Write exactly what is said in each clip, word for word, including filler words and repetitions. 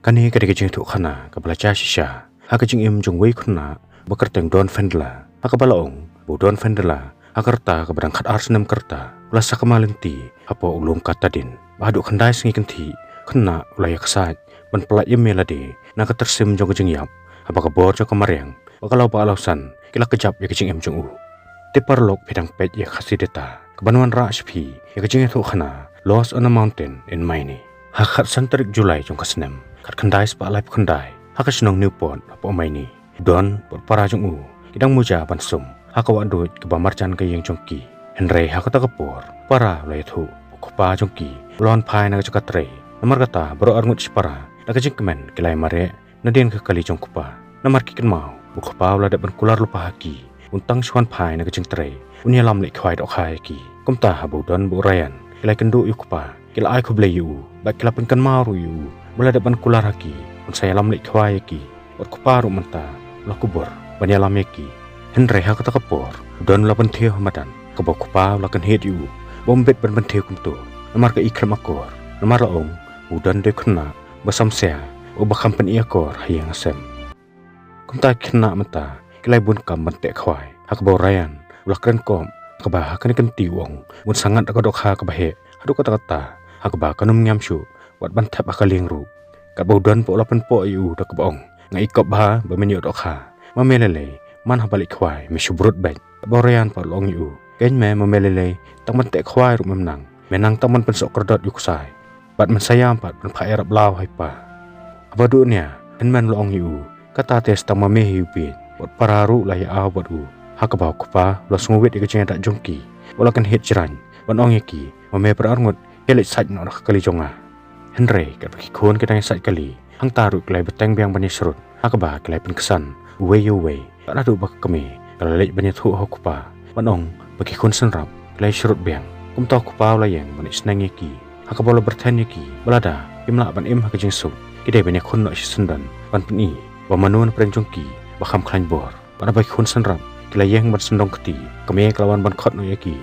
Kane ka dei ka jingïathuh khana kaba la jia shisha ha ka jingim jong uwei u khynnah ba kyrteng Don Fendler. Ha kaba la ong ba u Don Fendler ha ka rta kaba dang khatar snem ka rta u la sakma lynti hapoh u lum Katahdin. Ba haduh khyndai sngi kynthih u khynnah u la ïaksaid ban pyllait ïa me lade na ka tyrsim jong ka jingïap, haba ka bor jong ka mariang ba ka law ba ka law san ki la kjap ïa ka jingim jong u. Te paralok, phi dang peit ïa ka Khasi Data kaban wanrah sha phi ïa ka jingïathuh khana Lost on a Mountain in Maini. Ha ka khatsan tarik July jong ka snem khatkhyndai spah laiphew khyndai, ha ka shnong Newport hapoh Maini, u Don bad u para jong u ki dang muja ban sum ha ka wahduid kaba marjan ka ïing jong ki. Hynrei ha kata ka por u para u la ïathuh ba u kpa jong ki u la wan phai na ka jaka trei. Namar kata baroh arngut shipara da ka jingkmen ki la ïamareh nadien ka kali jong u kpa. Namar ki kynmaw ba u kpa u la dep ban kular lypa ha ki, un tang shu wan phai na ka jingtrei, un ïalam leit khwai dohkha ïa ki. Kumta haba u Don bad u Ryan ki la ïakynduh ïa u kpa, ki la ai khublei ïa u bad ki la pynkynmaw ruh ïa u ba la dep ban kular ha ki, un sa ïalam leit khwai ïa ki. Bad u kpa ruh mynta u la kubur ban ïalam ïa ki. Hynrei ha kata ka por u Don u la pynthiew ha madan, kaba u kpa u la kynhied ïa u ba um bit ban pynthiew kumto, namar ka i khlem akor. Namar la ong ba u Don u dei u khynnah ba samsiar, uba kham pyni akor ha ïing ha sem. Kumta ki khynnah mynta ki la bun kam ban teh khwai, ha kaba u Ryan u la kren kop, ha kaba ha kane ka kynti u ong ba un sa ngat da ka dohkha kaba heh haduh katta katta, ha kaba kan ym ngiam shuh wat ban thep ha ka lieng ruh. Katba u Don pat u la pynpoh ïa u da kaba ong, nga i kop bha ba men ïoh dohkha, ma me lei lei man haba leit khwai me shu brut beit. Katba u Ryan pat u la ong ïa u, keiñ me, ma me lei lei tang ban teh khwai ruh mem nang, me nang tang ban pynsoh kordot ïa u ksai. Bad men sa ïam pat ban phah ïarap law ha i pa. Haba duh nia, hynmen u la ong ïa u, kata te sa tang ma me hi u bieit. Bad para ruh la ïa aw bad u. Ha kaba u kpa u la sngewwit ïa ka jingïada jong ki, u la kynhied jrang ban ong ïa ki, ma me baroh arngut ïaleit sait noh na ka kali jong nga. Hynrei katba ki khun ki dang ïasait kali, hangta ruh ki la bteng biang ban ïashrut, ha kaba ki la pynksan uwei ïa uwei. Bad naduh ba ka kmie ka la leit ban ïathuh ha u kpa ban ong ba ki khun synrap ki la ïashrut biang, kumta u kpa u la ïeng ban ïasneng ïa ki, ha kaba u la byrthen ïa ki ba lada kim lah ban im ha ka jingsuk, ki dei ban ïakhun noh shisyndon ban pyni ba mano na pdeng jong ki ba kham khlaiñ bor. Bad naba ki khun synrap ki la ïeng ban sngewdon kti, ka kmie ka la wan ban khot noh ïa ki.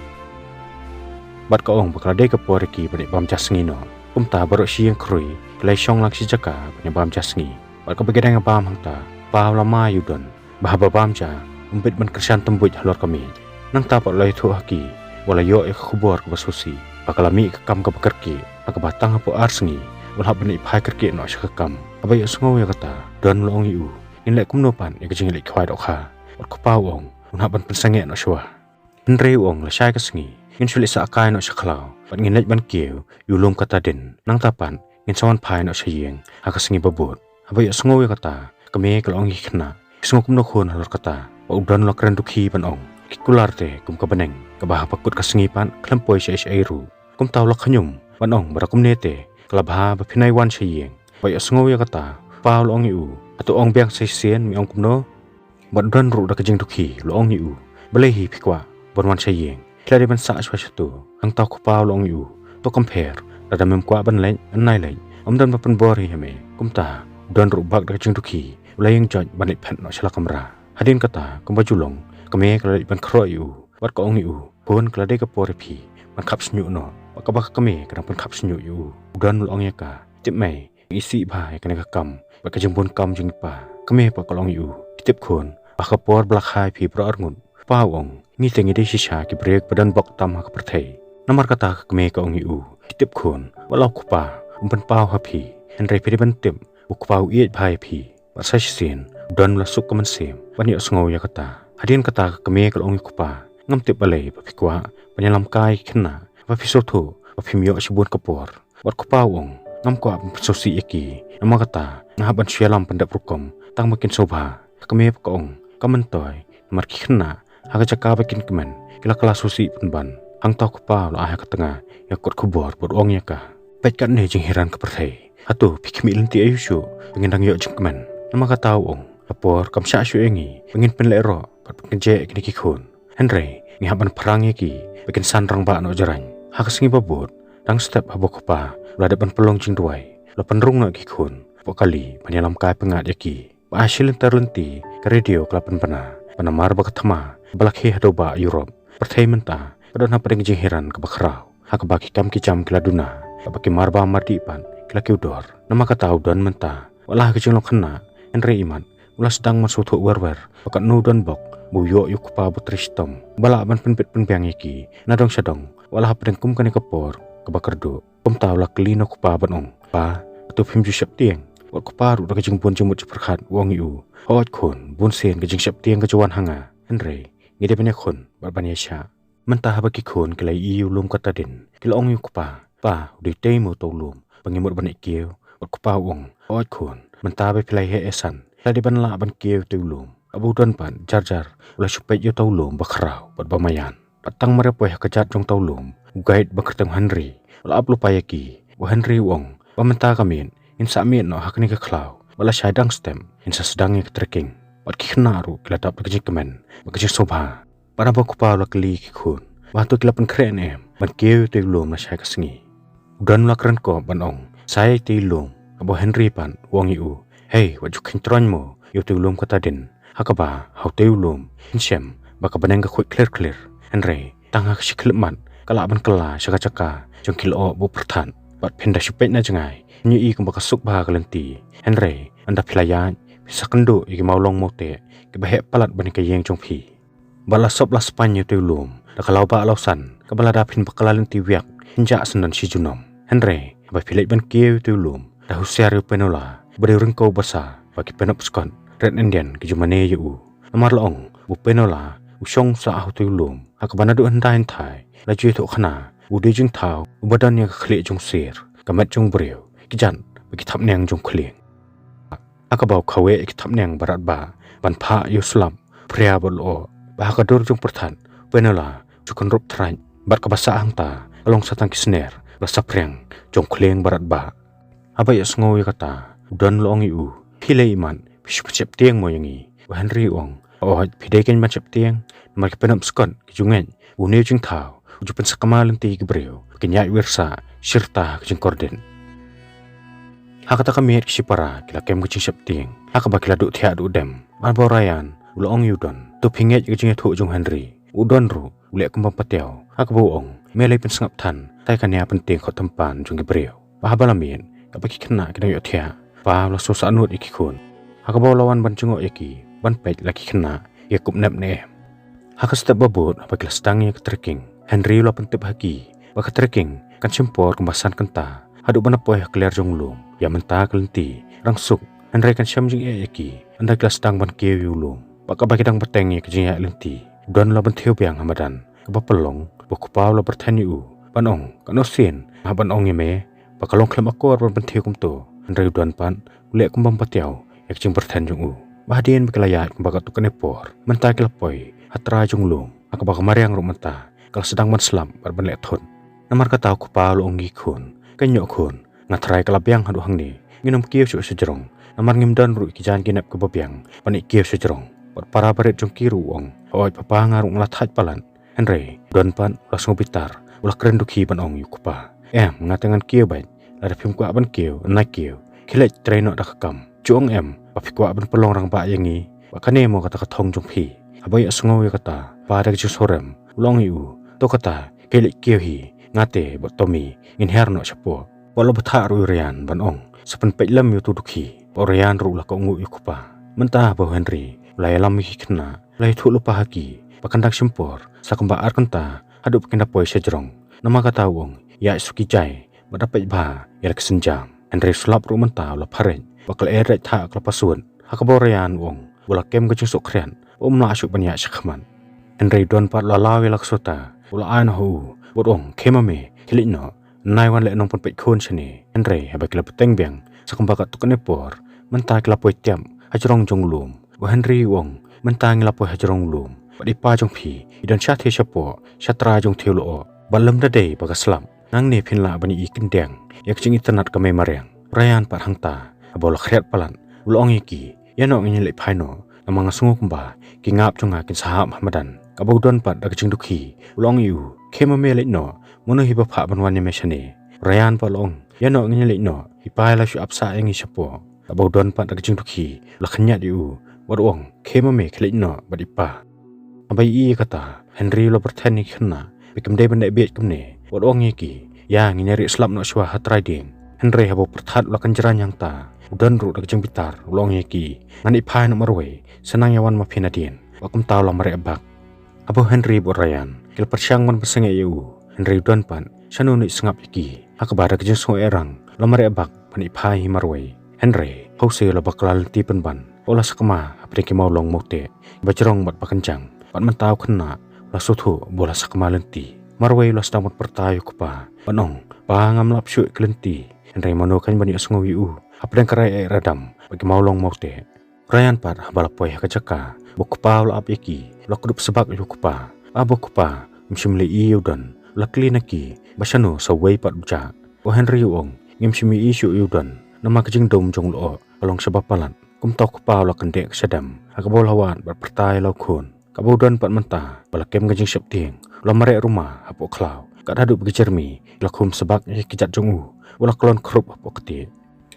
Bad ka ong ba ka la dei ka por ïa ki ban ïa bam ja sngi noh. Kumta baroh shi ïing khrui ki la ïashong lang shi jaka ban ïa bam ja sngi. Bad kaba ki dang ïa bam hangta, u kpa u la mai ïa u Don ba haba bam ja, um bit ban kyrshan tymbuit halor ka miej. Nangta pat u la ïathuh ha ki ba u la ïoh ïa ka khubor kaba sngewsih ba ka la mih ka kam kaba kyrkieh, ha kaba tang hapoh ar sngi u la hap ban leit phai kyrkieh noh sha ka kam. Haba ïohsngew ïa kata, u Don u la ong ïa u, ngin leh kumno pat ïa ka jingïaleit khwai dohkha? Bad u kpa u ong, un hap ban pynsangeh noh shuwa. Hynrei u ong, lashai ka sngi ngin shu leit sah kai noh sha khlaw bad ngin leit ban kiew ïa u lum Katahdin, nangta pat ngin sa wan phai noh sha ïing ha ka sngi ba bud. Haba ïohsngew ïa kata, ka kmie ka la ong ïa ki khynnah, phi sngew kumno khun halor kata? Bad u Don u la kren dukhi ban ong, ki kular te kum ka bneng, kaba haba kut ka sngi pat khlem poi shaei shaei ruh. Kumta u la khñium ban ong, ba da kumne te ka la bha ba phin ïai wan sha ïing. Haba ïohsngew ïa kata, u kpa u la ong ïa u, hato ong biang sa shisien, me ong kumno? Bad u Don ruh da ka jingdukhi u la ong ïa u, balei hi phi kwah ban wan sha ïing? Phi la dei ban sah shuwa shato. Hangta u kpa u la ong ïa u, to kam pher, lada mem kwah ban leit, nai leit, ym don ba pynbor hi ha me. Kumta u Don ruh bak da ka jingdukhi u la ïeng joit ban leit phet noh sha la kamra. Hadien kata kumba ju long, ka kmie ka la leit ban khreh ïa u bad ka ong ïa u, khun, ka la dei ka por ïa phi ban khap shñiuh noh. Bad kaba ka kmie ka dang pynkhap shñiuh ïa u, u Don u la ong ïa ka, tip mei, ngi isih bha ïa kane ka kam bad ka jingbun kam jong i pa. Ka kmie pat ka la ong ïa u, ki tip khun, ba ha ka por ba la kha ïa phi baroh arngut, u kpa u ong, ngi te ngi dei shisha ki briew ba don bok tam ha ka pyrthei. Namar kata ka kmie ka ong ïa u, ki tip khun, wat la u kpa um pynpaw ha phi, hynrei phi dei ban tip u kpa u ïeit bha ïa phi. Bad sa shisien u Don u la suk ka mynsiem ban ïohsngew ïa kata. Hadien kata ka kmie ka la ong ïa u kpa, ngam tip balei ba phi kwah ban ïalam kai ïa ki khynnah, ba phi sngewthuh ba phim ïoh shibun ka por. Bad u kpa u ong, ngam kwah ban pynsngewsih ïa ki, namar kata nga hap ban shu ïalam pyndep rukom tang ba kin sngewbha. Ka kmie pat ka ong, kam myntoi, namar ki khynnah ha ka jaka ba kin kmen ki la kylla sngewsih pynban. Hangta u kpa u la ai ha ka tnga ïa ka kot khubor bad u ong ïa ka, peit katne jinghiran ka pyrthei. Hato phi khmih lynti aïu shuh ba ngin dang ïoh jingkmen? Namar kata u ong, ka por kam shah shuh ïa ngi ba ngin pynlehroh bad pynkynjeh ïa kine ki khun. Hynrei ngi hap ban pyrshang ïa ki ba kin san rangbah noh jrang. Ha ka sngi ba bud, dang step haba u kpa u la dep ban pynlong jingduwai, u la pynrung noh ïa ki khun hapoh kali ban ïalam kai pyngngad ïa ki. Ba ha shi lynter lynti ka radio ka la pynbna ba namar ba ka thma ba la khie ha dewbah Europe, pyrthei mynta ka don hapdeng ka jinghiran kaba khraw, ha kaba ki kam ki jam ki la duna, kaba ki marbam mardih pat ki la kiew dor. Namar kata u Don mynta Wat la ha ka jinglong khynnah, hynrei imat u la sdang ban sngewthuh wer wer ba katno u don bok ba u ïoh ïa u kpa ba trei shitom ba lah ban pynbit pynbiang ïa ki na dong sha dong. Wat la hapdeng kum kane ka por kaba kyrduh, kumta u la kylli na u kpa ban ong, "Pa, hato phim ju sheptieng?" Wat u kpa ruh da ka jingbun jingmut jingpyrkhat u ong ïa u, "Hooid khun, bunsien ka jingsheptieng ka ju wan ha nga, hynrei ngi dei ban ïakhun bad ban ïaishah." Mynta haba ki khun ki la ïohi ïa u lum kata hadien, ki la ong ïa u kpa, "Pa, u dei tei mo uta u lum ba ngi mut ban ïa kiew?" Wat u kpa u ong, "Hooid khun, mynta ba phi la ïaishah, phi la dei ban lah ban kiew ïa uta u lum." Haba u don pat, jar jar u la shu peit ïa uta u lum ba khraw bad ba maïan. Bad tang mar ïa poi ha ka jat jong uta u lum, u guide ba kyrteng Henry u la ap lypa ïa ki. U Henry u ong ba mynta ka miet ngin sa miet noh ha kane ka khlaw, bad lashai dang step ngin sa sdang ïa ka trekking. Bad ki khynnah ruh ki la dap da ka jingkmen bad ka jingsngewbha. Bad haba u kpa u la kylli ïa ki khun ba hato ki la pynkhreh ne em ban kiew ïa uta u lum lashai ka sngi, u don u la kren kop ban ong, "Sa ïa uta u lum." Haba u Henry pat u ong ïa u, "Hei, wat ju kheiñ troiñ mo ïa uta u lum kata hadien, ha kaba ha uta u lum ngin shem ba ka bneng ka khuid khlir khlir, hynrei tang ha ka shi khyllipmat ka lah ban kylla sha ka jaka jong ki lyoh ba u pyrthat. Bad phin da shu peit na jngai, phin ïohi kumba ka suk bha ka lynti, hynrei ynda phi la ïaid, phin sa kynduh ïa ki mawlong mawteh kiba heh palat ban ïa ka ïing jong phi. Bad la sop la spaiñ ïa uta u lum da ka lawbah lawsan kaba lada phin bakla lynti wiak, phin jah syndon shi junom. Hynrei haba phi leit ban kiew ïa uta u lum, da husiar ïa u Penola, ba dei u ryngkew basa ba ki Penobscot Red Indian ki ju mane ïa u. Namar la ong ba u Penola u shong sah ha uta u lum, ha kaba naduh hyndai hynthai la ju ïathuh khana ba u dei u jingthaw uba don ïa ka khlieh jong u sier, ka met jong u briew, ki jat bad ki thapniang jong u khlieng, ha kaba u khaweh ïa ki thapniang baratbah ban phah ïa u slap, phria bad lyoh, bad ha ka dur jong u pyrthat, u Penola u ju kynrup thrang, bad kaba sah hangta ka long sa tang ki sner ba la saphriang jong u khlieng baratbah. Haba ïohsngew ïa kata, u Don u la ong ïa u, "Phi leh imat, phi shu pynsheptieng mo ïa ngi?" U Henry u ong, "Hooid, phi dei kein ban sheptieng, namar ki Penobscot ki ju ngeit ba une u jingthaw u ju pynsakma lynti ki briew ba kin ïaid wir sah shi rta ha ka jingkordit." Ha kata ka miet ki shipara ki la kem ka jingsheptieng, ha kaba ki la duh thiah duh dem. Bad haba u Ryan u la ong ïa u Don, "To phi ngeit ïa ka jingïathuh jong u Henry?" U Don ruh u leh kumba u patiaw, ha kaba u ong, "Me lei pynsngap than, tai kane ha pyntieng khot tympan jong ki briew." Bad haba la miet, kaba ki khynnah ki dang ïohthiah, u Pa u la shu sahnud ïa ki khun, ha kaba u la wan ban jngoh ïa ki ban peit la ki khynnah ki kup nep ne em. Ha ka step ba bud, haba ki la sdang ïa ka trekking, u Henry u la pyntip ha ki ba ka trekking kan shim por kumba san kynta haduh ban da poi ha kliar jong u lum. Ïa mynta ka lynti dang suk, hynrei kan shem jingeh ïa ki ynda ki la sdang ban kiew ïa u lum. Bad kaba ki dang bteng ïa ka jingïaid lynti, u Don u la bynthiew biang ha madan, kaba pynlong ba u kpa u la byrthen ïa u ban ong, "Katno sien nga hap ban ong ïa me ba ka long khlem akor ban bynthiew kumto?" Hynrei u Don pat u leh kumba u patiaw ïa ka jingbyrthen jong u. Bad hadien ba ki la ïaid kumba katto katne por, mynta ki la poi ha trai jong u lum, ha kaba ka mariang ruh mynta ka la sdang ban slap bad ban leh thut. Namar kata u kpa u la ong ïa ki khun, "Kheiñ noh khun, nga trai ka la biang haduh hangne, ngin ym kiew shuh shajrong, namar ngim don ruh ïa ki jaiñ ki nep kiba biang ban ïa kiew shajrong." Bad para barit jong ki ruh u ong, "Hooid papa, nga ruh nga la thait palat." Hynrei u Don pat u la sngewbitar, u la kren dukhi ban ong ïa u kpa, "Em, nga te ngan kiew beit, lada phim kwah ban kiew, ynda kiew, khie leit trei noh da ka kam. Ju ong em ba phi kwah ban pynlong rangbah ïa ngi, ba kane mo kata ka thong jong phi." Haba ïohsngew ïa kata, u Pa da ka jingsngewrem u la ong ïa u, "To kata, khie leit kiew hi, nga te bad Tommy ngin hiar noh shapoh." Bad u la bthah ruh ïa u Ryan ban ong, "Sa pynpeit lem ïa uto u dukhi." Bad u Ryan ruh u la kohnguh ïa u kpa. Mynta haba u Henry u la ïalam ïa ki khynnah, u la ïathuh lypa ha ki ba kan dang shim por sa kumba ar kynta haduh ba kin da poi shajrong. Namar kata u ong, "Ïaid suk ki jai bad da peit bha ïa la ki sienjam." Hynrei u slap ruh mynta u la phareit bad ka lyer dait thah ka la pasut, ha kaba u Ryan u ong ba u la kem ka jingsuk khriat, um lah shuh ban ïaid shakhmat. Hynrei u Don pat u la law ïa la ka sota, u la ai noh ha u bad u ong, "Khie ma me, khie leit noh, nai wan leh nongpynpeit khun shane." Hynrei haba ki la bteng biang sa kumba katto katne por, mynta ki la poi tiap hajrong jong u lum. U Henry u ong, "Mynta ngi la poi hajrong u lum, bad i pa jong phi i don shatei shapoh, sha trai jong u thiew lyoh, bad lymda dei ba ka slap, nangne phin lah ban ïohi kyndiang ïa ka jingitynnad ka mei mariang." U Ryan pat hangta, haba u la khriat palat, u la ong ïa ki, "Ïa noh, ngin ïa leit phai noh, namar nga sngew kumba ki ngap jong nga kin sa hap ha madan." Kaba u Don pat da ka jingdukhi u la ong ïa u, "Khie ma me, leit noh, mano hi ba phah ban wan ïa me shane?" U Ryan pat u la ong, "Ïa noh, ngin ïa leit noh, i pa i la shu ap sah ïa ngi shapoh." Kaba u Don pat da ka jingdukhi u la khynñiat ïa u bad u ong, "Khie ma me, khie leit noh bad i pa." Haba ïohi ïa kata, u Henry u la byrthen ïa ki khynnah ba kim dei ban leh bieit kumne bad u ong ïa ki, "Ïa, ngin ïa rieh slap noh shuwa ha trai dieng." Hynrei haba u pyrthat u la kynjraiñ hangta, U Don ruh da ka jingbitar u la ong ïa ki, ngan ïa phai noh marwei, sa nang ïa wan ma phi nadien. Bad kumta u la mareh bak. Haba u Henry bad u Ryan ki la pyrshang ban pynsangeh ïa u, hynrei u Don pat shano un ïoh sngap ïa ki. Ha kaba da ka jingsngew ïa rang u la mareh bak ban ïa phai hi marwei. Hynrei ha u Sir u la bakla lynti pynban, u la sakma hapdeng ki mawlong mawteh ba jrong bad ba kynjang. Bad mynta u khynnah u la sngewthuh ba u la sakma lynti. Marwei u la sdang ban pyrta ïa u kpa ban ong, Pa, ngam lap shuh ïa ki lynti. Hynrei mano kan ban ïohsngew ïa u hapdeng ka rai eh radam bad ki mawlong mawteh. Ryan pat haba la poi ha ka jaka ba u kpa u la ap ïa ki, u la kdup sbak ïa u kpa. Haba u kpa um shym la ïohi ïa u Don, u la kylli na ki ba shano sa uwei pat u jah. U Henry u ong, ngim shym ïohi shuh ïa u Don, namar ka jingdum jong u lyoh ka long shaba palat. Kumta u kpa u la kyndit ka shadem ha kaba u la wad bad pyrta ïa la u khun. Kaba u Don pat mynta ba la kem ka jingsheptieng, u la mareh ruma hapoh khlaw. Kat haduh ba ki jermi ki la khum sbak ïa ki kjat jong u, u la klon khrup hapoh ktieh.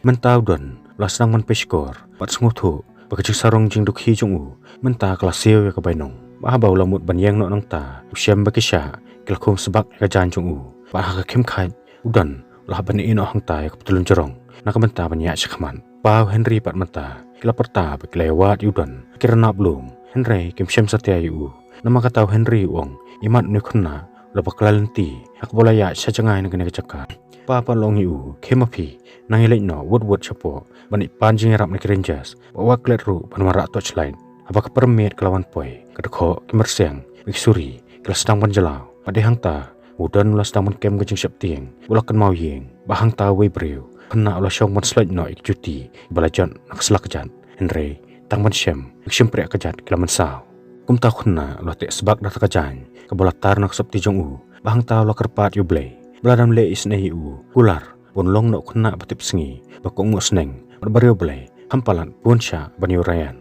Mynta u Don u la sdang ban pyrshah bad sngewthuh ba ka jingsarong jingdukhi jong u mynta ka la siew ïa ka bainong. Bad haba u la mut ban ïeng noh nangta, u shem ba ki shah ki la khum sbak ïa ka jaiñ jong u. Bad ha ka khim khat u Don u la hap ban ïeh noh hangta ïa ka patlun jrong na ka bynta ban ïaid shakhmat. Pa, u Henry pat mynta ki la pyrta ba ki la ïa wad ïa u Don ha ki rnap lum, hynrei kim shem satia ïa u. Namar kata u Henry u ong, imat une u khynnah u la bakla lynti ha kaba u la ïaid sha jngai na kane ka jaka. Pa pat u la ong ïa u, khie ma phi, nang ïaleit noh wut wut shapoh ban ïa pan jingïarap na ki rangers, bad wat klet ruh ban wanrah torchlight. Haba ka pyrmit ka la wan poi, ka dkhot, ki myrsiang bad ki suri ki la sdang ban jyllaw. Bad dei hangta u Don u la sdang ban kem ka jingsheptieng, u la kynmaw ïing. Bad hangta uwei u briew khynnah u la shong ban sloit noh ïa ki juti ba la jot na ka slak kjat, hynrei tang ban shem ïa ka shympriah kjat ki la mynsaw. Kumta u khynnah u la teh sbak da ka jaiñ kaba la tar na ka sopti jong u. Bad hangta u la kyrpad ïa U Blei ba lada um leh isynei ïa u, kular ba un long noh u khynnah ba tipsngi, ba kohnguh sneng bad ba riewblei, kham palat bun shah ban ïa u Ryan.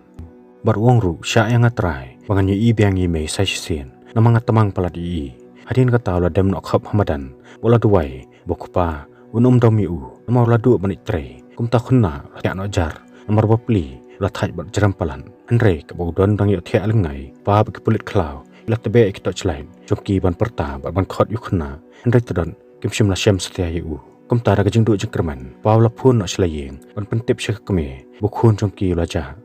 Bad u ong ruh, shah ïa nga Trai ba ngan ïohi biang ïa me sa shisien, namar nga tymmen palat ïa i. Hadien kata u la dem noh khop ha madan bad u la duwai ba u kpa un ym dom ïa u, namar u la duh ban ïatrei. Kumta u khynnah u la thiah noh jar, namar ba pli u la thait bad jrem palat. Hynrei kaba u Don dang ïohthiah lyngngai, pa bad ki pulit khlaw ki la tbeh ïa ki torchlight jong ki ban pyrta bad ban khot ïa u khynnah, hynrei te Don kim shym la shem satia ïa u. Kumta da ka jingduh jingkyrmen, pa u la phone noh sha la ïing ban pyntip sha ka kmie ba u khun jong ki u la jah.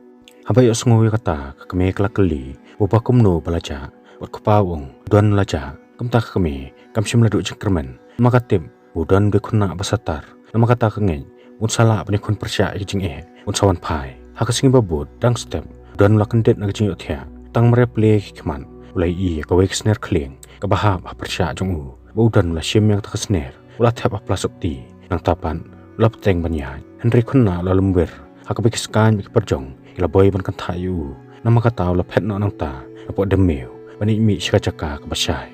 Haba ïohsngew ïa kata, ka kmie ka la kylli ba kumno ba la jah. Bad u kpa u ong, u Don u la jah. Kumta ka kmie kam shym la duh jingkyrmen, namar ka tip ba u Don u dei u khynnah ba satar. Namar kata ka ngeit ba un sa lah ban ïakhun pyrshah ïa ka jingeh, un sa wan phai. Ha ka sngi ba bud, dang step u Don u la kyndit na ka jingïohthiah. Tang mareh plie ki khmat u la ïohi ïa kawei ka sner khlieng kaba hap ha pyrshah jong u. Bad u Don u la shim ïa kata ka sner, u la thep ha pla sopti, nangta pat u la bteng ban ïaid. Hynrei u khynnah u la lum wir ha kaba ki skaiñ bad ki pyrjong ki la boi ban kynthah ïa u. Namar kata u la phet noh nangta napoh dymmiu ban ïaid mih sha ka jaka kaba shai.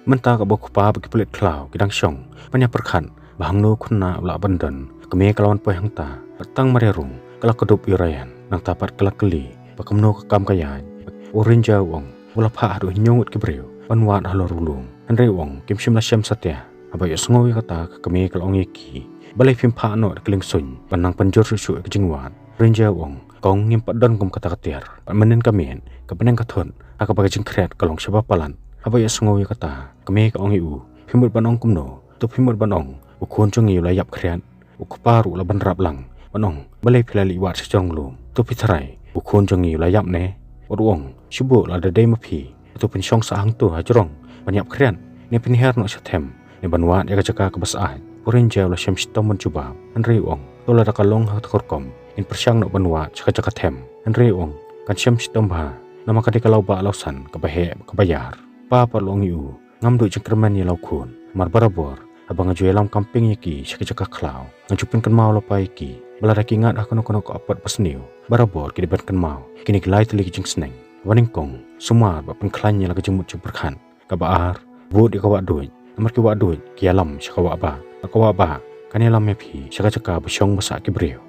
Mynta kaba u kpa bad ki pulit khlaw ki dang shong ban ïa pyrkhat ba hangno u khynnah u lah ban don, ka kmie ka la wan poi hangta, bad tang mareh rung ka la kdup ïa u Ryan, nangta pat ka la kylli ba kumno ka kam ka ïaid. U ranger u ong ba u la phah haduh hynñiew ngut ki briew ban wad halor u lum, hynrei u ong kim shym la shem satia. Haba ïohsngew ïa kata, ka kmie ka la ong ïa ki, balei phim phah noh da ka liengsuiñ ban nang pynjur shuh shuh ïa ka jingwad? Ranger u ong, kong, ngim pat don kum kata ka tiar, bad mynnin ka miet ka bneng ka thut ha kaba ka jingkhriat ka long shaba palat. Haba ïohsngew ïa kata, ka kmie ka ong ïa u, phi mut ban ong kumno? To phi mut ban ong ba u khun jong ngi u la ïap khriat? U kpa ruh u la bynrap lang ban ong, balei phi la leit wad sha jrong lum? To phi tharai ba u khun jong ngi u la ïap ne? Bad u ong, shu buh, lada dei ma phi, to phin shong sah hangto ha jrong ban ïap khriat, ne phin hiar noh sha them, ne ban wad ïa ka jaka kaba syaid? U ranger u la shem shitom ban jubab, hynrei u ong, to lada ka long ha kata ka rukom, ngin pyrshang noh ban wad sha ka jaka them. Hynrei u ong, kan shem shitom bha, namar ka dei ka lawbah lawsan kaba heh kaba ïar. Pa pat u la ong ïa u, ngam duh jingkyrmen ïa la u khun, namar barabor haba nga ju ïalam camping ïa ki sha ki jaka khlaw, nga ju pynkynmaw lypa ïa ki ba lada ki ngat ha kano kano ka apot basniew, barabor ki dei ban kynmaw ïa kine ki lai tylli ki jingsneng. Kaba nyngkong, sumar bad pynkhlaiñ ïa la ka jingmut jingpyrkhat. Kaba ar, bud ïa ka wahduid, namar ki wahduid ki ïalam sha ka wahbah, bad ka wahbah kan ïalam ïa phi sha ka jaka ba shong ba sah ki briew.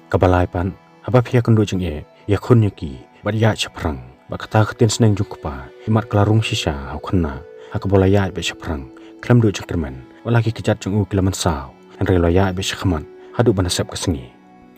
Kaba lai pat, haba phi ïakynduh jingeh, ïakhun ïa ki bad ïaid shaphrang. Bad kata ka ktien sneng jong u kpa, imat ka la rung shisha ha u khynnah, ha kaba u la ïaid beit shaphrang khlem duh jingkyrmen. Wat la ki kjat jong u ki la mynsaw, hynrei u la ïaid beit shakhmat haduh ba na sep ka sngi.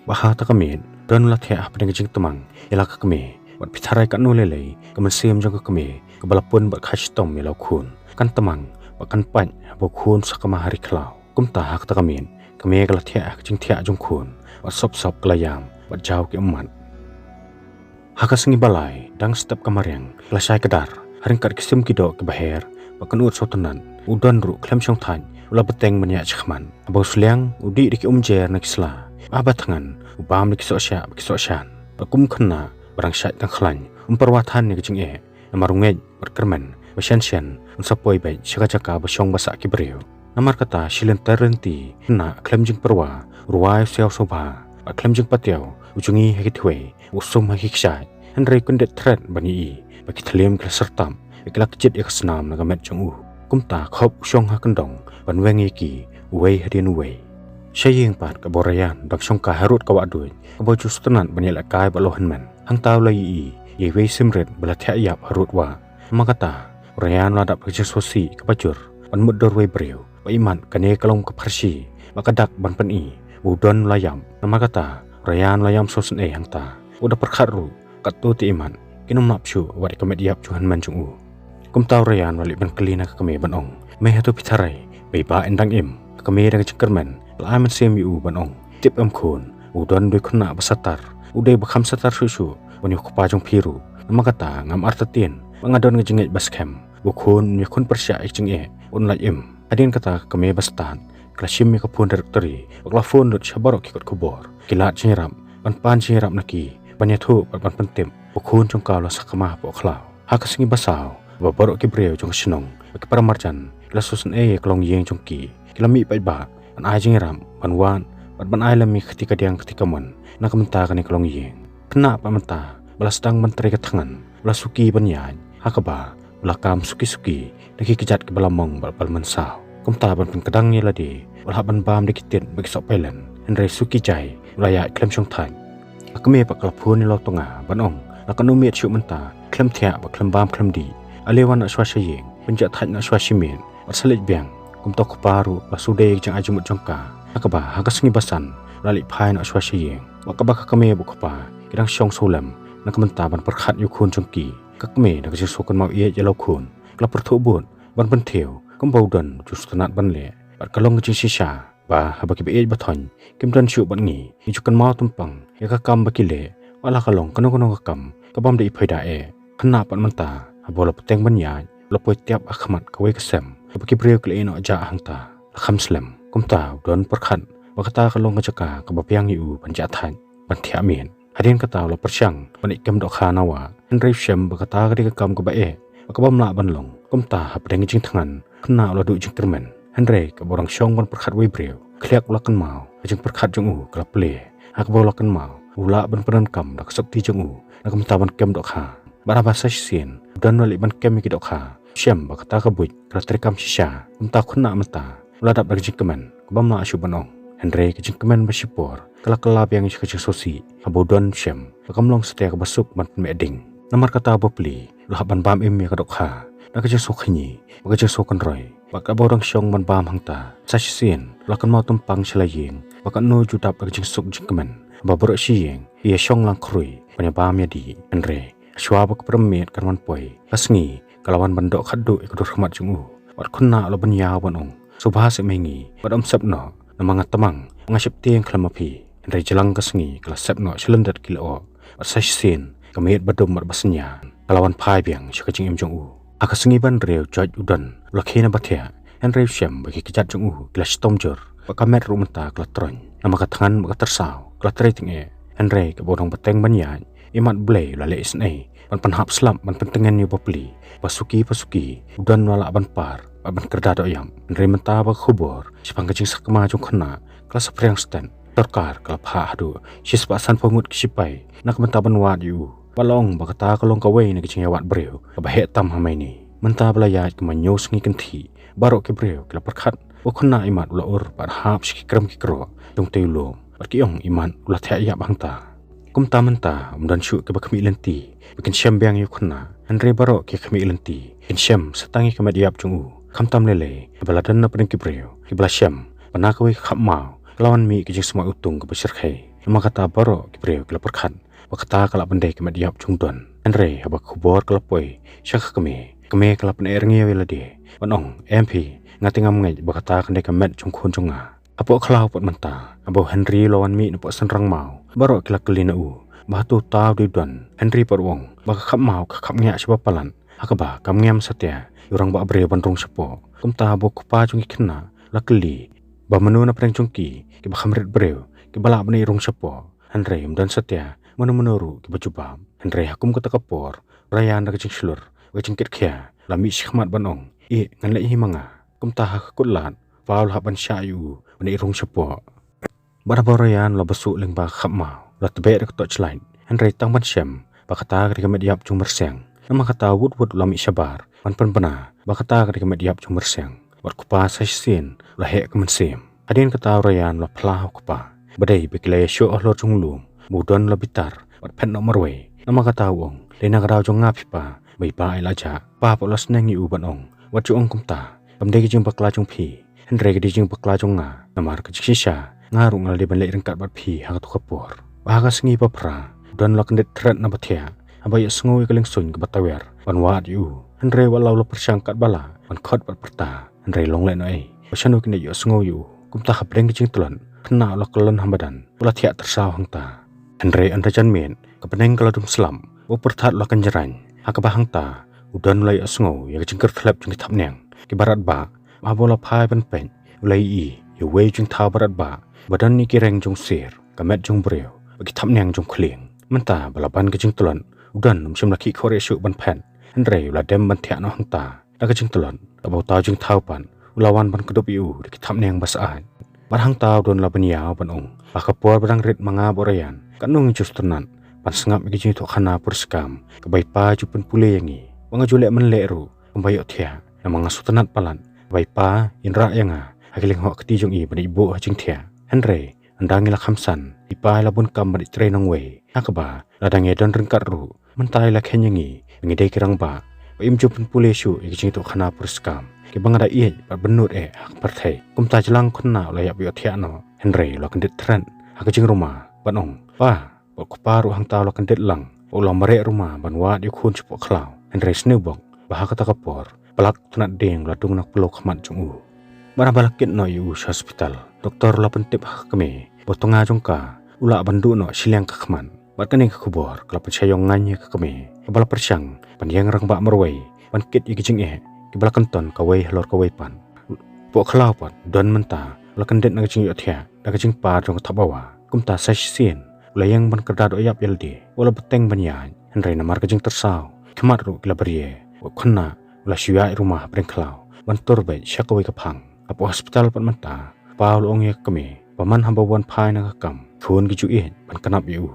Bad ha kata ka miet u Don u la thiah hapdeng ka jingtymmen ïa la ka kmie. Wat phi tharai katno lei lei ka mynsiem jong ka kmie kaba la pun bad kha shitom ïa la u khun. Kan tymmen bad kan pait haba u khun u sakma ha ri khlaw. Kumta ha kata ka miet ka kmie ka la thiah ha ka jingthiah jong u khun, bad sop sop ka la ïam bad jaw ki ummat. Ha ka sngi ba lai, dang step ka mariang ka la shai kdar ha ryngkat ki sim ki doh kiba her bad kynnoh sawtynnat. U Don ruh khlem shong thait u la bteng ban ïaid shakhmat. Haba u sliang u dih da ki umjer na ki sla, haba thngan u bam da ki sohshah bad ki sohshan. Bad kum khynnah ba dang shait tang khlaiñ, um pyrwa than ïa ka jingeh, namar u ngeit bad kyrmen ba shen shen un sa poi beit sha ka jaka ba shong ba sah ki briew. Namar kata shi lynter lynti khynnah khlem jingpyrwa, u rwai u siaw sngewbha bad khlem jingpatiaw u jngi ha ki thwei, u sum ha ki kshaid. Hynrei u kyndit thret ban ïohi ba ki thliem ki la syrtap bad ki la kjit ïa ka snam na ka met jong u. Kumta khop u shong ha kyndong ban weng ïa ki uwei hadien uwei. Sha ïing pat kaba u Rayan dang shongkai harud ka wah duid, kaba u ju sngewtynnat ban ïalehkai bad la u hynmen. Hangta u la ïohi ïa iwei sim rit ba la thiah ïap harud wah. Namar kata u Rayan u la dap da ka jingsngewsih kaba jur ban mutdur wei briew. Ba imat kane ka long ka pharshi ba ka dak ban pyni ba u Don u la ïap. Namar kata u Rayan u la ïam sngewsynei hangta. U da pyrkhat ruh katto te imat kin ym lap shuh wat ïa ka met ïap jong u hynmen jong u. Kumta u Rayan u la leit ban kylli na ka kmie ban ong, "Me hato phi tharai ba i Bah yn dang im?" Ka kmie da ka jingkyrmen ka la ai mynsiem ïa u ban ong, "Tip em khun, u Don u dei u khynnah ba satar, u dei ba kham satar shuh shuh ban ïa u kpa jong phi ruh. Namar kata ngam artatien ba nga don ka jingngeit ba skhem ba u khun un ïakhun pyrshah ïa ka jingeh, un lait im." Hadien kata ka kmie ba stad ka la shim ïa ka phone directory bad ka la phone lut sha baroh ki kot khubor, ki lad jingïarap, ban pan jingïarap na ki, ban ïathuh bad ban pyntip ba u khun jong ka u la sakma hapoh khlaw. Ha ka sngi ba saw, ba baroh ki briew jong ka shnong bad ki paramarjan ki la sngewsynei ïa ka longïing jong ki, ki la mih paidbah ban ai jingïarap, ban wad bad ban ai lem ïa ka kti kadiang kti kamon na ka bynta kane ka longïing. Khynnah pat mynta ba la sdang ban trei ka thngan ba la suki ban ïaid, ha kaba ba la kam suki suki da ki kjat kiba la mong bad ba la mynsaw. Kumta ban pynkdang ïa lade ba la hap ban bam da ki tit bad ki sohpailen, hynrei suki jai ba la ïaid khlem shong thait. Ka kmie pat ka la phone ïa la u Tnga ban ong, "La katno miet shuh mynta, khlem thiah bad khlem bam khlem dih. Ale wan noh shuwa sha ïing, pynjah thait noh shuwa shi miet bad sa leit biang." Kumta u kpa ruh u la shu dei ïa ka jingai jingmut jong ka, ha kaba ha ka sngi ba san u la leit phai noh shuwa sha ïing. Bad kaba ka kmie bad u kpa ki dang shong sawlem na ka bynta ban pyrkhat ïa u khun jong ki, ka kmie da ka jingsngewkynmaw ïeit ïa la u khun ka la pyrthuh bud ban pynthiew kumba u Don u ju sngewtynnat ban leh. Bad ka long ka jingshisha ba haba kiba ïeit ba thoiñ kim don shuh bad ngi, ngi ju kynmaw tympang ïa ka kam ba ki leh, wat la ka long kano kano ka kam ka bym dei phaida eh. Khynnah pat mynta haba u la bteng ban ïaid, u la poi tiap ha khmat kawei ka sem kaba ki briew ki la ïeh noh jah hangta, la kham slem. Kumta u Don u pyrkhat ba kata ka long ka jaka kaba biang ïa u ban jah thait, ban thiah miet. Hadien kata u la pyrshang ban leit kem dohkha na wah, hynrei u shem ba kata ka dei ka kam kaba eh bad kaba ym lah ban long. Kumta hapdeng ka jingthngan, khynnah u la duh jingkyrmen, hynrei kaba u dang shong ban pyrkhat wei briew, khliak u la kynmaw, ka jingpyrkhat jong u ka la plie. Ha kaba u la kynmaw u lah ban pyndonkam da ka sopti jong u na ka bynta ban kem dohkha. Bad haba sa shisien u Don u la leit ban kem ïa ki dohkha, u shem ba kata ka buit ka la treikam shisha. Kumta u khynnah mynta u la dap da ka jingkmen kaba ym lah shuh ban ong, hynrei ka jingkmen ba shipor ka la kylla biang ïa ka jingsngewsih haba u Don u shem ba kam long satia kaba suk ban pynmeh ding. Namar kata u bapli u la hap ban bam im ïa ka dohkha da ka jingsngewkhñi bad ka jingsngewkynroi. Bad kaba u dang shong ban bam hangta, sa shisien u la kynmaw tympang sha la ïing ba katno u ju dap da ka jingsuk jingkmen ba baroh shi ïing ki ïashong lang khrui ban ïabam ïadih. Hynrei shuwa ba ka pyrmit kan wan poi, ka sngi ka la wan ban doh khatduh ïa ka dur khmat jong u. Bad u khynnah u la bynñiaw ban ong, "Sngewbha seh mei ngi bad ym sep noh, namar nga tmang ba nga sheptieng khlem ma phi." Hynrei jlang ka sngi ka la sep noh sha lyndet ki lyoh. Bad sa shisien ka miet ba dum bad ba synñia ka la wan phai biang sha ka jingim jong u. Ha ka sngi ba hynriew joit u Don u la khie na ba thiah, hynrei u shem ba ki kjat jong u ki la shitom jur bad ka met ruh mynta ka la troiñ. Namar ka thngan bad ka tyrsaw ka la trei tyngeh, hynrei kaba u dang bteng ban ïaid, imat Blei u la leh isynei ban pynhap slap ban pyntngen ïa u bapli ba suki pa suki u Don u la lah ban par bad ban kyrda doh ïap. Hynrei mynta ba ka khubor shaphang ka jingsakma jong u khynnah ka la saphriang stet, sorkar ka la phah haduh shispah sanphew ngut ki shipai na ka bynta ban wad ïa u. Bad la ong ba kata ka long kawei na ka jingïawad briew kaba heh tam ha maine. Mynta ba la ïaid kumba hynñiew sngi kynthih, baroh ki briew ki la pyrkhat ba u khynnah imat u la ur bad hap sha ki krem ki krok jong utei u lum. Bad ki ong imat u la thiah ïap hangta. Kumta mynta ym don shuh kiba khmih lynti ba kin shem biang ïa u khynnah, hynrei baroh ki khmih lynti kin shem sa tang ïa ka met ïap jong u. Khamtam lei lei ba la don na pdeng ki briew kiba la shem ba na kawei ka khapmaw ka la wan mih ka jingsma iwtung kaba shyrkhei. Namar kata baroh ki briew ki la pyrkhat ba kata ka lah ban dei ka met ïap jong u Don. Hynrei haba ka khubor ka la poi sha ka kmie, ka kmie ka la pyneh rngiew ïa lade ban ong, "Em phi, nga te ngam ngeit ba kata kan dei ka met jong u khun jong nga." Hapoh khlaw pat mynta, haba u Henry u la wan mih napoh synrang maw, baroh ki la kylli na u ba hato uta u dei u don. Henry pat u ong ba ka khapmaw ka khapngiah shibun palat, ha kaba kam ngem satia ïa u rangbah briew ban rung shapoh. Kumta haba u kpa jong ki khynnah u la kylli ba mano na pdeng jong ki kiba kham rit briew kiba lah ban ïa rung shapoh, hynrei um don satia mano mano ruh kiba jubab. Hynrei ha kum kata ka por, u Ryan da ka jingshlur, ka jingkitkhia, u la mih shakhmat ban ong, "Ïeh, ngan leit hi ma nga." Kumta ha ka kut lad, u kpa u la hap ban shah ïa u ban ïa rung shapoh. Bad haba u Ryan u la basuh lyngba ka khapmaw, u la tbeh da ka torchlight, hynrei tang ban shem ba kata ka dei ka met ïap jong u myrsiang. Namar kata, wut wut u la mih shabar ban pynbna ba kata ka dei ka met ïap jong u myrsiang. Bad u kpa sa shisien u la heh ka mynsiem. Hadien kata, u Ryan u la phla ha u kpa ba dei ba ki la ïashoh halor jong u lum, ba u don u la bitar bad phet noh marwei. Namar kata u ong, "Dei na ka daw jong nga phi pa, ba i pa i la jah." U kpa pat u la sneng ïa u ban ong, "Wat ju ong kumta, kam dei ka jingbakla jong phi, hynrei ka dei ka jingbakla jong nga, namar ka jingshisha nga ruh nga la dei ban leit ryngkat bad phi ha kato ka por." Bad ha ka sngi ba phra, u don u la kyndit thret na ba thiah haba ïohsngew ïa ka lyngsuiñ kaba tawiar ban wad ïa u. Hynrei wat la u la pyrshang katba lah ban khot bad pyrta, hynrei long lehnohei, ba shano kin ïohsngew ïa u. Kumta hapdeng ka jingtlot, u khynnah u la kyllon ha madan, u la thiah tyrsaw hangta. Hynrei ynda jan miet, ka bneng ka la dum slap, u pyrthat u la kynjrain, ha kaba hangta u don u la ïohsngew ïa ka jingkyrthlep jong ki thapniang kiba radbah. Haba u la phai ban peit, u la ïohi ïa uwei u jingthaw ba radbah ba don ïa ki reng jong u sier, ka met jong u briew bad ki thapniang jong u khlieng. Mynta ba la ban ka jingtlot, u don um shym la khih khor ïa shuh ban phet, hynrei u la dem ban thiah noh hangta. Da ka jingtlot, kaba uta u jingthaw pat u la wan ban kdup ïa u da ki thapniang ba syaid. Bad hangta u don u la ban ïaw ban ong ba ha ka por ba dang rit ma nga bad u Ryan, katno ngi ju sngewtynnat ban sngap ïa ka jingïathuhkhana puriskam kaba i pa i ju pynpule ïa ngi, ba nga ju leh mynleh ruh kumba ïohthiah. Namar nga sngewtynnat palat ba i pa in rah ïa nga ha ki lyngkhuh kti jong i ban ïeh buh ha jingthiah. Hynrei ynda ngi la kham san, i pa i la bun kam ban ïatrei nongwei, ha kaba lada ngi don ryngkat ruh, mynta i la kheiñ ïa ngi ba ngi dei ki rangbah, ba im ju pynpule shuh ïa ka jingïathuhkhana puriskam kiba nga da ïeit bad bynnud eh ha ka pyrthei. Kumta jlang u khynnah u la ïap ïohthiah noh, hynrei u la kyndit thret ha ka jingrumah ban ong, "Pa." Bad u kpa ruh hangta u la kyndit lang, u la mareh ruma ban wad ïa u khun shapoh khlaw. Hynrei sngewbok ba ha kata ka por, palat u tnat dieng u la dung na ka pyllew khmat jong u. Bad haba la kit noh ïa u sha hospital, doktor u la pyntip ha ka kmie ba u tnga jong ka u lah ban duh noh shiliang ka khmat. Bad kane ka khubor ka la pynshai ïong ngaiñ ïa ka kmie, kaba la pyrshang ban ïeng rangbah marwei ban kit ïa ki jingeh kiba la kynton kawei halor kawei pat. Hapoh khlaw pat, u don mynta u la kyndit na ka jingïohthiah da ka jingpar jong ka thapbawa. Kumta sa shisien u la ïeng ban kyrda dohïap ïa lade, u la bteng ban ïaid, hynrei namar ka jingtyrsaw, khmat ruh ki la brie. U khynnah u la shu ïaid ruma hapdeng khlaw ban tur beit sha kawei ka phang. Hapoh hospital pat mynta, u kpa u la ong ïa ka kmie ba man haba u wan phai na ka kam, khun ki ju ïeit ban kynap ïa u.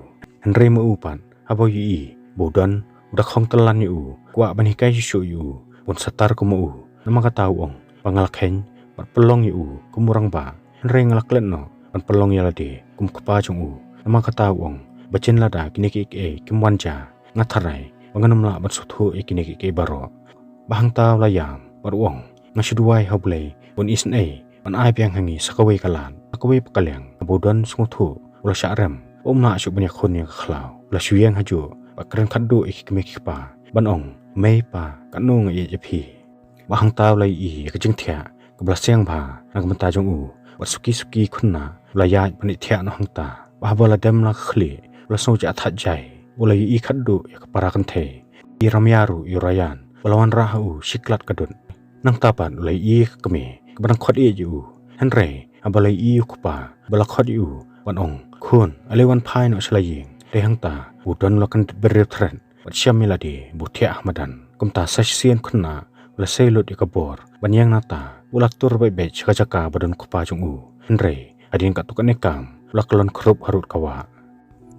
Hynrei ma u pat, haba u ïohi ba u don u da khong tyllan ïa u, kwah ban hikai shuh shuh ïa u, un sa tar kum ma u. Namar kata u ong ba nga la kheiñ bad pynlong ïa u kum u rangbah, hynrei nga la klet noh ban pynlong ïa lade kum u kpa jong u. Namar kata u ong ba jin lada kine kiei kiei kim wan jia, nga tharai ba ngan ym lah ban sngewthuh ïa kine kiei kiei baroh. Bad hangta u la ïam bad u ong, nga shu duwai ha U Blei un isynei ban ai biang ha ngi sa kawei ka lad, sa kawei pat ka liang, haba u don sngewthuh u la shah rem, um lah shuh ban ïakhun ïa ka khlaw. U la shu ïeng hajuh bad kren khatduh ïa ki kmie ki kpa ban ong, mei pa, katno nga ïeit ïa phi. Bad hangta u la ïohi ïa ka jingthiah kaba la siang bha na ka bynta jong u, bad suki suki u khynnah u la ïaid ban ïathiah noh hangta. Bad haba la dem la ka khlieh, u la sngew jahthait jai, u la ïohi khatduh ïa ka para kynthei, i Ramia ruh ïa u Ryan ba la wanrah ha u shi klat ka dud. Nangta pat u la ïohi ïa ka kmie kaba dang khot ïeit ïa u. Hynrei haba la ïohi ïa u kpa ba la khot ïa u ban ong, khun, ale wan phai noh sha la ïing, dei hangta u don u la kyndit briew thret bad shem ïa lade ba u thiah ha madan. Kumta sa shisien u khynnah u la sei lut ïa ka bor ban ïeng nangta, u la tur beit beit sha ka jaka ba don u kpa jong u. Hynrei hadien katto katne kam u la kyllon khrup harud ka wah.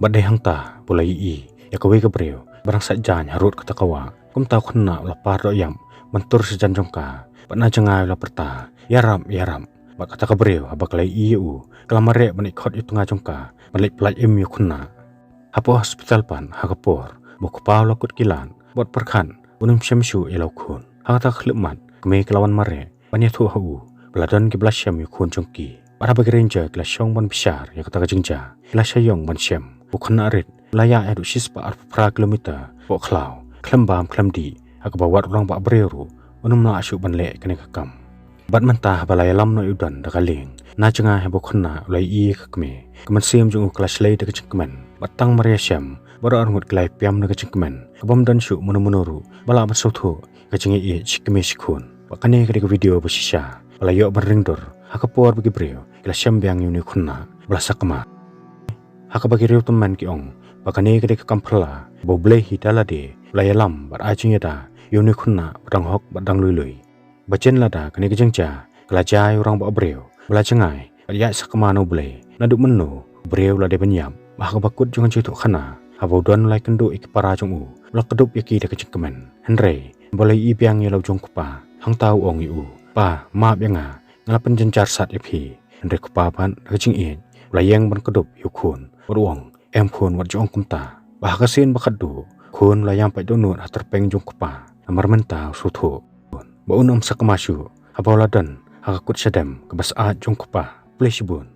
Bad dei hangta ba u la ïohi ïa kawei ka briew ba dang sait jaiñ harud kata ka wah. Kumta u khynnah u la par dohïap ban tur sha jan jong ka, bad na jngai u la pyrta, ïarap, ïarap. Bad kata ka briew haba ka la ïohi ïa u, ka la mareh ban leit khot ïa u tnga jong ka ban leit pyllait im ïa u khynnah. Hapoh hospital pat, ha ka por ba u kpa u la kut ki lad bad pyrkhat un ym shem shuh ïa la u khun, ha kata ka khyllipmat ka kmie ka la wan mareh ban ïathuh ha u ba la don kiba la shem ïa u khun jong ki. Bad haba ki ranger ki la shong ban bishar ïa kata ka jingjia, ki la shah ïong ban shem, u khynnah rit u la ïaid haduh shispah arphew phra kilometer hapoh khlaw, khlem bam khlem dih, ha kaba wat u rangbah briew ruh un ym lah shuh ban leh kane ka kam. Bad mynta haba la ïalam noh ïa u Don da ka lieng, Na jngai haba u khynnah u la ïohi ïa ka kmie, ka mynsiem jong u ka la shlei da ka jingkmen. Bad tang mar ïashem, baroh arngut ki la ïapiam da ka jingkmen, ka bym don shuh mano mano ruh ba lah ban sngewthuh ka jingïaieit shi kmie shi khun. Bad kane ka dei ka video ba shisha ba la ïoh ban ring dur ha ka por ba ki briew ki la shem biang ïa une u khynnah ba la sakma. Ha kaba ki riewtymmen ki ong ba kane ka dei ka kam phylla ba U Blei hi da lade u la ïalam bad ai jingïada ïa une u khynnah ba dang hok bad dang lui lui. Ba jan lada kane ka jingjia ka la jia ïa u rangbah briew ba la jngai bad ïaid sakma na U Blei, naduh mynno u briew u la dei ban ïap? Ba ha kaba kut jong ka jingïathuhkhana, haba u don u la ïakynduh ïa ki para jong u, u la kdup ïa ki da ka jingkmen. Hynrei haba u la ïohi biang ïa la u jong u kpa, hangta u ong ïa u, "Pa, map ïa nga, nga la pynjynjar sat ïa phi." Hynrei u kpa pat da ka jingïeit u la ïeng ban kdup ïa u khun bad u ong, "Em khun, wat ju ong kumta." Bad ha ka sien ba khatduh, u khun u la ïam pait dohnud ha tyrpeng jong u kpa, namar mynta u sngewthuh ba un ym sakma shuh haba u la don ha ka kut shadem kaba syaid jong u kpa. Khublei shibun.